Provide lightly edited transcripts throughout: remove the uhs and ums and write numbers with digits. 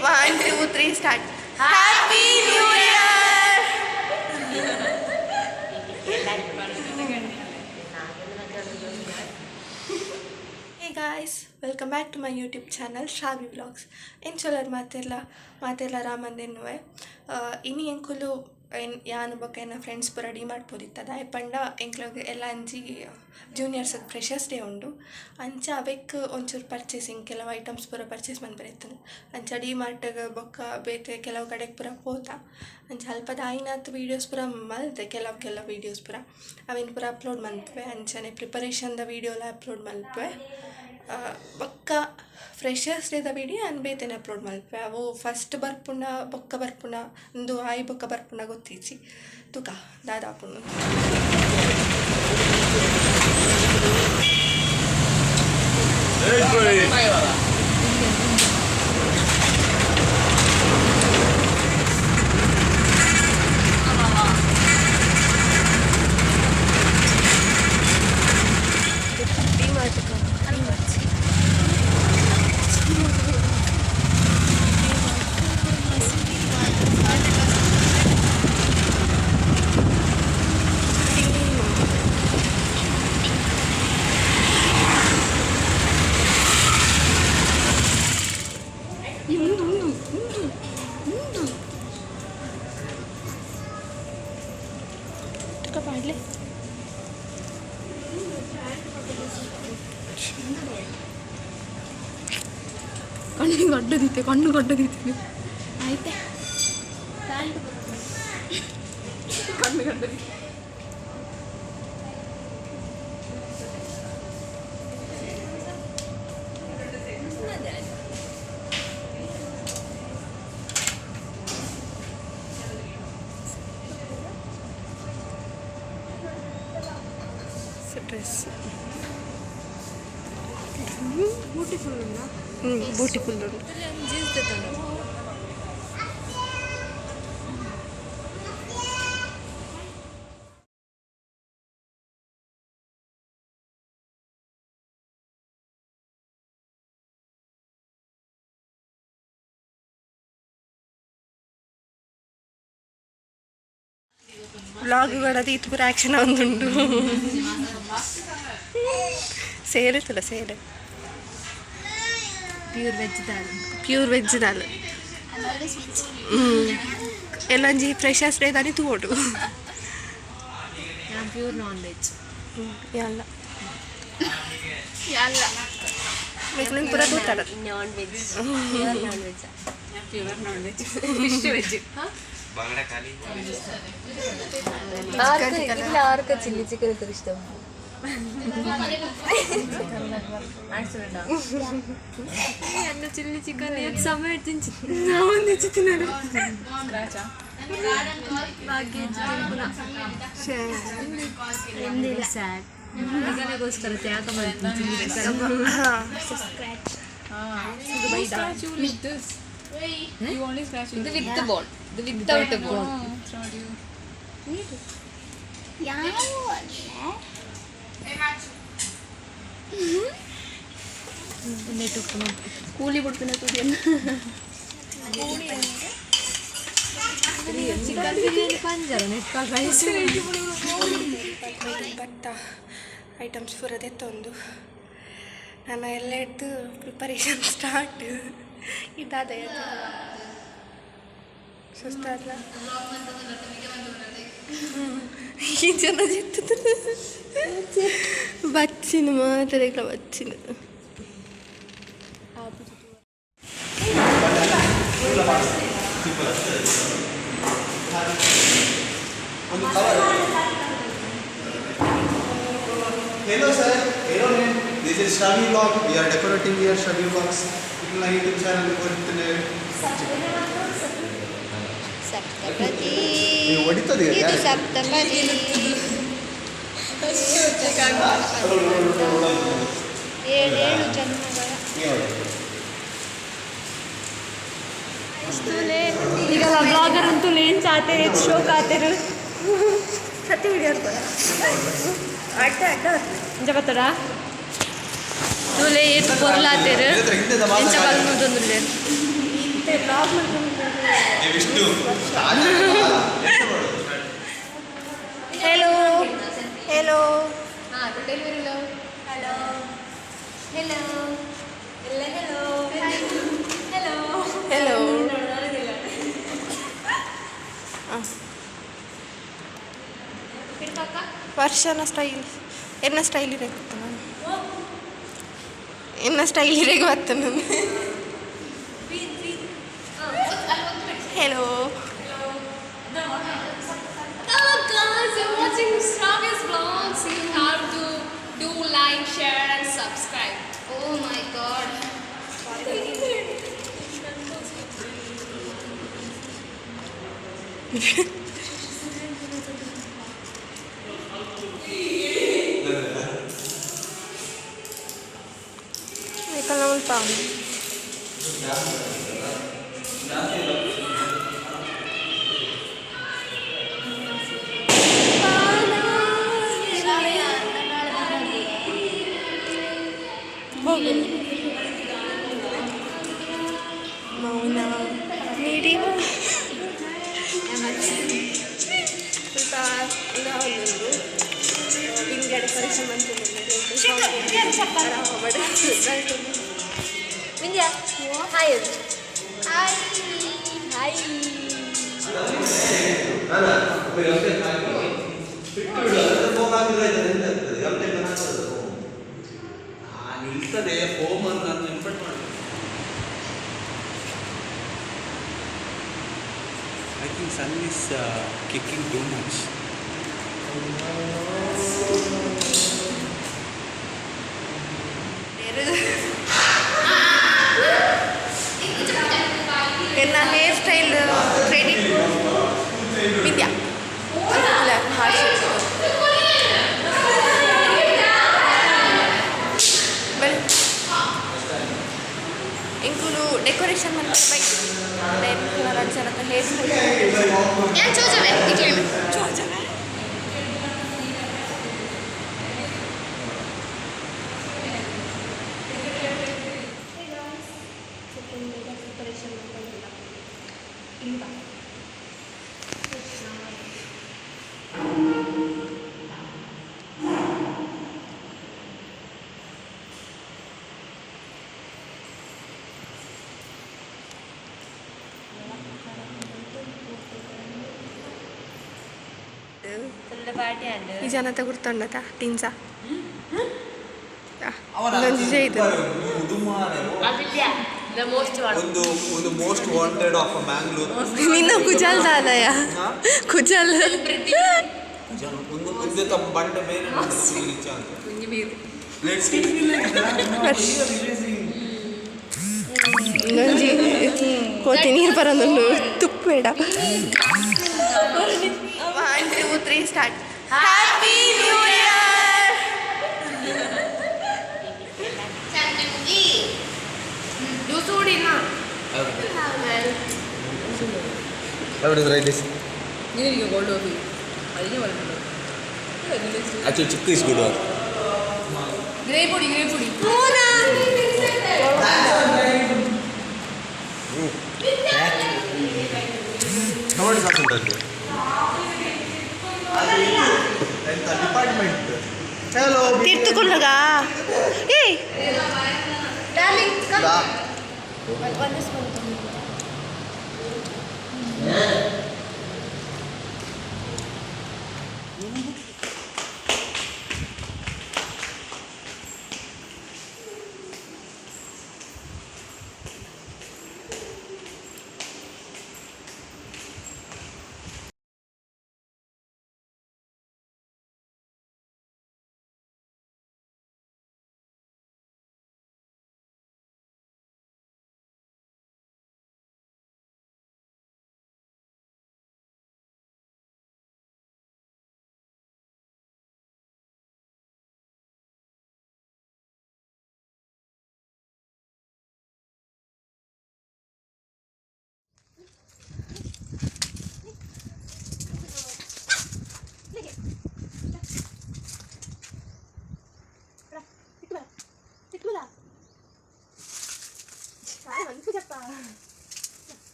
1 2 3 start. Happy new year. Hey guys, welcome back to my YouTube channel Shravi vlogs. ಎಂಚೊಲರ್ ಮಾತೆರ್ಲ ಮಾತೆರ್ಲ ರಾಮಂದೆನ್ನುವೆ. ಇನಿ ಎಂಕುಲು ಎನ್ ಯಾನ್ ಬೊಕ್ಕ ಎನ್ನ ಫ್ರೆಂಡ್ಸ್ ಪೂರ ಡಿ ಮಾರ್ಟ್ ದಾಯೆ ಪಂಡ ಎಂಕ್ಲಗ್ ಎಲ್ಲ ಅಂಚಿ ಜೂನಿಯರ್ಸ್ ಫ್ರೆಷರ್ಸ್ ಡೇ ಉಂಡು. ಅಂಚ ಅವೆಕ್ ಒಂಚೂರು ಪರ್ಚೇಸಿಂಗ್ ಕೆಲವು ಐಟಮ್ಸ್ ಪೂರ ಪರ್ಚೇಸ್ ಮನ್ಪೆರೆ ಇತ್ತುಂಡು. ಅಂಚ ಡಿ ಮಾರ್ಟ್ಗ್ ಬೊಕ್ಕ ಬೇತೆ ಕೆಲವು ಕಡೆಗ್ ಪೂರ ಪೋತ. ಅಂಚ ಅಲ್ಪದ ಆಯಿನಾತ್ ವೀಡಿಯೋಸ್ ಪೂರ ಮಲ್ತೆ, ಕೆಲವು ಕೆಲವು ವೀಡಿಯೋಸ್ ಪೂರ ಅವೆನ್ ಪೂರ ಅಪ್ಲೋಡ್ ಮನ್ಪುವೆ. ಅಂಚನೆ ಪ್ರಿಪರೇಷನ್ದ ವೀಡಿಯೋಲ ಅಪ್ಲೋಡ್ ಮನ್ಪುವೆ. ಬೊಕ್ಕ ಫ್ರೆಷರ್ಸ್ ಡೇದ ವೀಡಿಯೋ ಯಾನ್ ಬೇತೆನೆ ಅಪ್ಲೋಡ್ ಮಲ್ಪುವೆ. ಅವು ಫಸ್ಟ್ ಬರ್ಪುಂಡ ಬೊಕ್ಕ ಬರ್ಪುಂಡ ಉಂದು ಆಯಿ ಬೊಕ್ಕ ಬರ್ಪುಂಡ ಗೊತ್ತಿಜ್ಜಿ. ತುಕ ದಾದ ಆಪುಂಡು. ಉಂದು ಉಂದು ಉಂದು ಉಂದು ತುಕ ಪಾಡ್ಲೆ. ಕಣ್ಣಿಗೆ ಅಡ್ಡದಿತ್ತೆ, ಕಣ್ಣು ಗಡ್ಡದಿತ್ತೆ. ಆಯ್ತೆ. ಕಣ್ಣು ಗಡ್ಡದಿತ್ತೆ. ಡ್ರೆಸ್ ಬ್ಯೂಟಿಫುಲ್ ಉಂಡಾ? ಬ್ಯೂಟಿಫುಲ್ ಉಂಟು. ಜೀನ್ಸ್ ತಗೊಂಡು. ವ್ಲಾಗ್ ಕೂಡ ಈತ್ ಪೂರ ಆ್ಯಕ್ಷನ್ ಒಂದುಂಡು. ಸೇರಿತ್ತಲ್ಲ ಸೇರೆ. Pure veg dal. Pure veg dal. ಎಲ್ಲಂಜಿ ಫ್ರೆಶರ್ಸ್ ಡೇ ದಾನಿ ತೂವೊಡು. ನಾನು ಪ್ಯೂರ್ ನಾನ್ ವೆಜ್. ಎಲ್ಲ ಅಲ್ಲ. ಮೆಕ್ಲಿನ್ ಪೂರ ತೂತಾರ. Non veg, pure non veg. Pure non veg, fish veg. Bangda ಖಾಲಿ. ആർക്ക് ഇതിൽ ആർക്കാ ചില്ലി ചിക്കൻ ഇത്ര ഇഷ്ടം? അന്ന ചില്ലി ചിക്കൻ ഏത് സമയം ತಿನ್ನಡು. ಸ್ಯಾಡ್ ಚಿಕನ್ಗೋಸ್ಕರ ತ್ಯಾಗ ಮಾಡ್ತೀನಿ chilli chicken. Scratch you like this. You only scratch with with the ball, the without the ball. Oh, it's not you. ಕೂಲಿ ಬಿಡ್ಪಿನ. ಚಿಕನ್ ಬಿರಿಯಾನಿ ಪಂಜರ ನೆಟ್ಕಾಲ್ ರೈಸ್. ಭತ್ತ ಐಟಮ್ಸ್ ಪೂರ ದೆತ್ತೊಂದು ನಾನು ಎಲ್ಲ ಹಿಡ್ದು ಪ್ರಿಪರೇಷನ್ ಸ್ಟಾರ್ಟ್. ಇದಾದ ಸುಸ್ತಾದ್ಲ. ಈ ಜನ ಜಿತ್ತು ಬಚ್ಚಿನ ಮಾತ್ರ ಬಚ್ಚಿನ. Hello sir, hello ma'am. This is Shravi Vlog. We are decorating here Shravi Vlogs. ನಿಮ್ಮ ಯೂಟ್ಯೂಬ್ ಚಾನಲ್ ಕೊಡ್ತೇನೆ. ಸಪ್ತಪದಿ. ನೀವು ಹೊಡಿತದೆ. ಇದು ಸಪ್ತಪದಿ. ಏಳೇಳು ಜನ್ಮಗಳ. ಈಗ ಬ್ಲಾಗರ್ ಅಂತೂ ಲೇನ್ ಚಾತೆ ಶೋಕ್ ಆತೇರು. ಸತ್ಯ ವಿಡಿಯೋ ಅಡ್ಡ ಅಡ್ಡ. ಇಂಚ ಬತ್ತಡ ತೂಲೆ ಏತ್ ಪೊರ್ಲಾತೆರ್. ಎಂಚ ಬಲ್ನುದೊಂದುಲ್ಲೆರ್. ಇತ್ತೆ. ವ್ಲಾಗ್ ಮಾಡ್ಕೊಂಡು. Vishnu. Hello hello. Hello hello ಎಲ್ಲ ಹೆಲೋ ಹೆಲೋ. ಹೆಲೋ. ವರ್ಷನ ಸ್ಟೈಲ್ ಎನ್ನ ಸ್ಟೈಲ್ ಇರೇ ಗೊತ್ತ ನಾನು, ಎನ್ನ ಸ್ಟೈಲ್ ಇರೇ ಗೊತ್ತ ನಾನು. Hello. Hello guys, you're watching Shravi's Vlogs. You have to do like, share and subscribe. Oh my God. ಮುಲ್ಪ ಹೋಗು. ಮೌನ ನೀಡಿ ಸ್ವಲ್ಪ ಒಂದು Vindya decoration. Vindya, hi hi hi. Foam ಹಾಕಿದ್ರೆ ಆಯ್ತದೆ, ಎಂತ ಆಗ್ತದೆ? ಯಾವ ಟೈಮ್ ಹಾಕ್ತದೆ ಫೋಮ್? ನಿಲ್ತದೆ ಫೋಮ್ ಅನ್ನು ನಾನು ಇಂಪರ್ಟ್ ಮಾಡಬೇಕು. I think sun is kicking too much. ಎನ್ನ ಹೇರ್ ಸ್ಟೈಲ್ ಕ್ರೆಡಿಟ್ ವಿದ್ಯಾ ಭಾಷೆ ಬಲ್ ಎಂಕುಲು ಡೆಕೋರೇಷನ್ ಮಲ್ಪರೆ ಬೈಕ್ ಎಂಕುಲು ಜನತ ಹೇರ್ ಸ್ಟೈಲ್. ಯಾನ್ ಚೋಜವೆ ನಿಕ್ಲೇನು. ಚೋಜವೆ. ಪ್ರಿಪರೇಷನ್ ಮಾಡ್ಕೊಂಡಿಲ್ಲ ಇಲ್ಲ. ಈ ಜನತೆ ಗುರ್ತೊಂಡತ ಟಿನ್ಸ ಒಂದೊಂದು ಇದು. ಒಂದು ಒಂದು ಮೋಸ್ಟ್ ವಾಂಟೆಡ್ ಆಫ್ ಮ್ಯಾಂಗ್ಳೂರ್. ನಿನ್ನ ಕುಜಲ್ ದಾದಯ ಕುಜಲ್. ಒಂದು ಒಂದು ತಮ್ಮ ಬಂಡ ಮೇಲೆ ಅಂತ. Let's ಇನ್ನೊಂಜಿ ಕೋತಿ ನೀರು ಬರೋದೊಂದು ತುಪ್ಪೇಡ. 1, 2, 3, start. Happy new year. ಚಂಗಿ. ಯೂಸೂಡಿನ. How to write this? ನೀರಿಗೆ ಗೋಲ್ಡ್ ಅಲ್ಲಿ. Actually, chikku is good one. Grey ಪುಡಿ, ಗ್ರೇ ಪುಡಿ. ಟೊಮೆಟೊ ಸಾಸ್ ಉಂಟು ಎಂತ ಡಿಪಾರ್ಟ್ಮೆಂಟ್. ಹಲೋ. ತಿರ್ತುಕೊಳ್ಳಗ ಏಯ್. ಡಾರ್ಲಿಂಗ್. ದಾ. ಒಂದು spoon.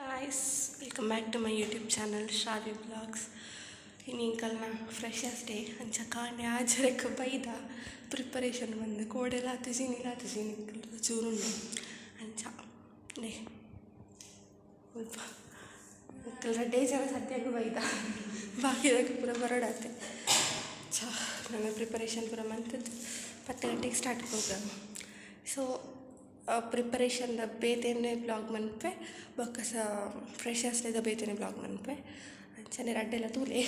Guys, welcome back to my YouTube channel Shravi vlogs. ಇನಿ ಎಂಕಲ್ನ ಫ್ರೆಶರ್ಸ್ ಡೇ. ಅಂಚ ಕಾಂಡೆ ಆಜರೆಕ್ ಬೈದ ಪ್ರಿಪರೇಷನ್ ಬಂದು ಕೋಡೆಲ ಆತುಜಿ, ಇನಿಲ ಆತುಜಿ. ನಿಕಲ್ ಚೂರುಂಡು. ಅಂಚ ನೇ ಮುಲ್ಪ ನಿಕಲ್ ರಡ್ಡೇ ಜನ ಸದ್ಯಗ್ ಬೈದ, ಬಾಕಿದಕ್ ಪೂರ ಬರೋಡಾತೆ. ಚ ನನ್ನ ಪ್ರಿಪರೇಷನ್ ಪೂರ ಮಂತುದು 10 ಗಂಟೆಗೆ ಸ್ಟಾರ್ಟ್ ಪ್ರೋಗ್ರಾಮ್. ಸೊ ಪ್ರಿಪರೇಷನ್ದ ಬೇತೆನೆ ವ್ಲಾಗ್ ಮನ್ಪೆ, ಬೊಕ್ಕ ಸ ಫ್ರೆಶರ್ಸ್ ಡೇದ ಬೇತೆನೆ ವ್ಲಾಗ್ ಮನ್ಪೆ. ಅಂಚನೆ ರಡ್ಡೆಲ ತೂಲೆ.